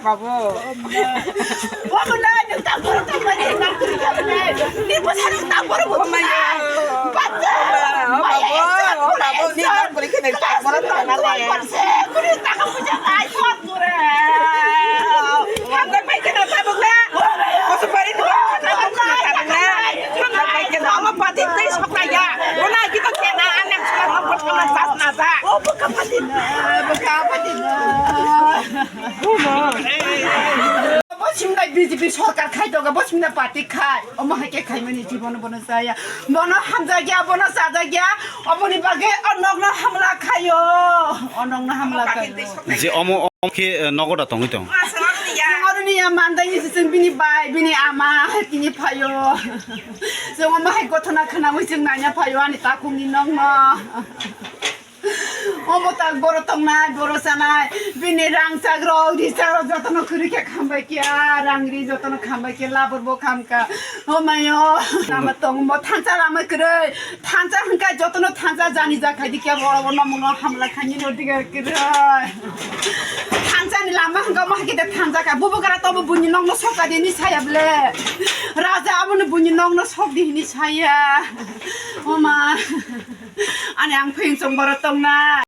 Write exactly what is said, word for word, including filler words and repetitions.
Babu. Ni bwsa ni tabor bo. Babu, babu, ni tabor kene tabor tangale. Kuri taka puja ai sot kure. Hamda pai kena tabuk na. Koso pari tu tabuk na tabuk na. Hamda pai kena ama pati tei sokna ya. Bona kita kena anak sila no bot kena sas na sa. Oh, buka pati na, buka pati na. Bo simna B J P sorkar khai toga, bo simna party khai. Omo hai khe khaimani jibono bono chaya. Bono hamjakya, bono chajakya. Oboni bagwi o nokno hamla khayo. O nokno hamla khayo. Je omo, omo khe, eh, nogo da tongwi tong. Jongoroni ya mandai ni sisin bini bai, bini ama hai tini phayo. Jong omo hai gothona khanawi jeng naina phayo ani takhumni nokno. Omo tak boro tongnai, boro chanai, bini rangchak rok, richak rok jotono kwrwi khe khambai khe, ah, rang ri jotono khambai khe, labor bo khamkha. O mayo, lama tong mo thansa lama kwrwi, thansa hwnkha jotono thansa jani ja khai di khe boro bo nomo no hamla khaini no diga kwrwi. Thansa ni lama hwnkha mo hakhe de thansa kha, bubu gara tobo buni nokno sok ka di ni saya ble. Raja abo no buni nokno sok di hini saya. O ma. Ani ang phiyong chong boro tongna.